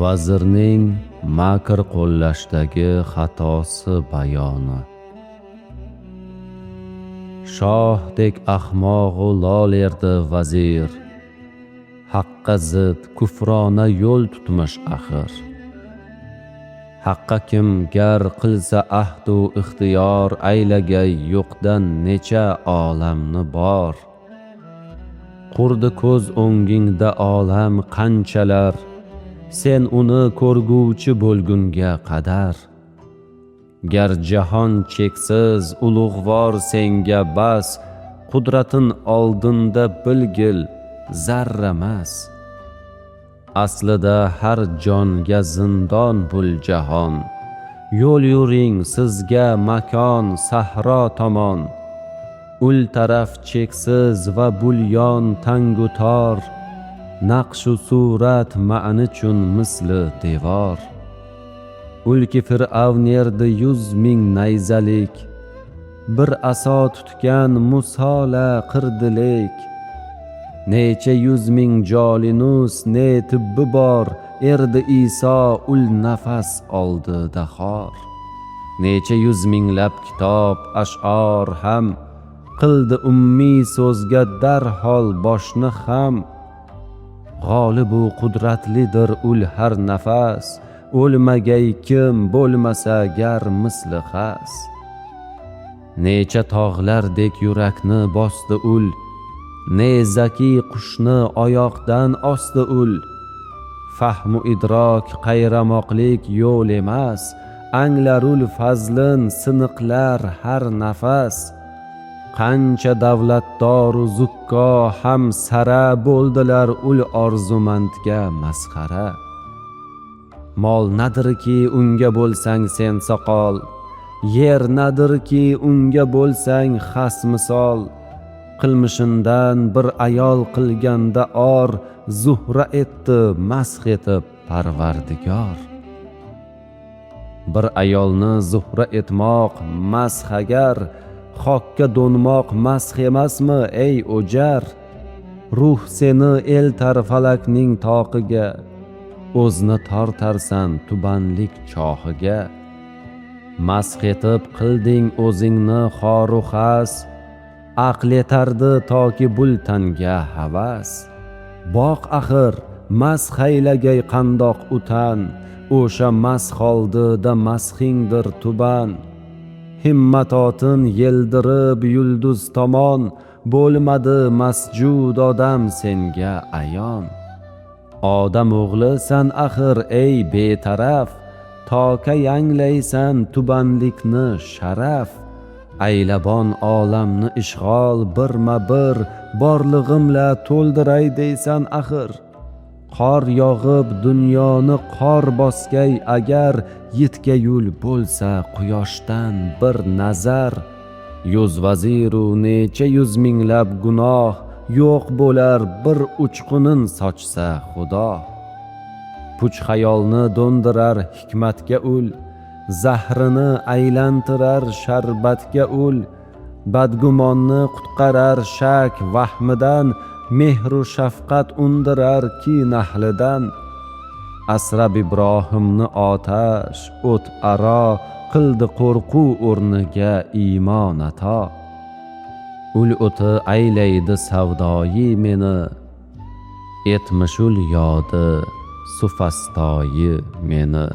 Vazirning makr qo'llashdagi xatosi bayoni. Shohdek ahmoqu lol erdi vazir, Haqqa zid kufrona yo'l tutmish axir. Haqqa kim gar qilsa ahdu ixtiyor, aylagay yo'qdan necha olamni bor. Qurdi ko'z o'ngingda olam qanchalar, sen uni ko'rguvchi bo'lgunga qadar. Gar jahon cheksiz ulug'vor senga bas, qudratin oldinda bilgil zarramas. Aslida har jonga zindon bul jahon, yo'l yuring sizga makon sahro tomon. Ul taraf cheksiz va bulyon tangu tor, naqshu surat ma'ni chun misli devor. Ulki Fir'avn erdi 100 000 nayzalik, bir aso tutgan Musola qirdilik. Necha yuz ming jolinus ne tibbi bor, erdi Iso ul nafas oldi dahor. Necha yuz minglab kitob, ash'or ham, qildi ummiy so'zga darhol boshni ham. G'olibu qudratlidir ul har nafas, o'lmagay kim bo'lmasa gar misli xas. Necha tog'lardek yurakni bosdi ul, ne zaki qushni oyoqdan osdi ul. Fahmu idrok qayramoqlik yo'l emas, anglarul fazlin siniqlar har nafas. Qancha davlatdoru zukko ham sara bo'ldilar ul orzumandga masxara. Mol nadirki unga bo'lsang sen soqol, yer nadirki unga bo'lsang xas misol. Qilmishindan bir ayol qilganda or, zuhra etdi masx etib parvardigor. Bir ayolni zuhra etmoq masx agar, xokka do'nmoq masx emasmi, ey o'jar? Ruh seni eltar falakning toqiga, o'zni tortarsan tubanlik chohiga. Masx etib qilding o'zingni xoru xas, aql yetardi toki bul tanga havas. Boq axir, masx aylagay qandoq utan, o'sha masx oldida masxingdir tuban. Himmat otin yeldirib yulduz tomon, bo'lmadi masjud odam senga ayon. Odam o'g'lisan axir, ey betaraf, toka yanglaysan tubanlikni sharaf. Aylabon olamni ishg'ol birma bir, borlig'imla to'ldiray deysan axir. Qor yog'ib dunyoni qor bosgay agar, yetgayul bo'lsa quyoshdan bir nazar. Yuz vaziru necha yuz minglab gunoh, yo'q bo'lar bir uchqunin sochsa Xudo. Puch xayolni do'ndirar hikmatga ul, zahrini aylantirar sharbatga ul. Badgumonni qutqarar shak vahmidan, mehru shafqat undirar ki nahlidan. Asrab Ibrohimni otash o't aro, qildi qo'rquv o'rniga iymon ato. Ul o'ti aylaydi savdoyi meni, etmishul yodi sufastoyi meni.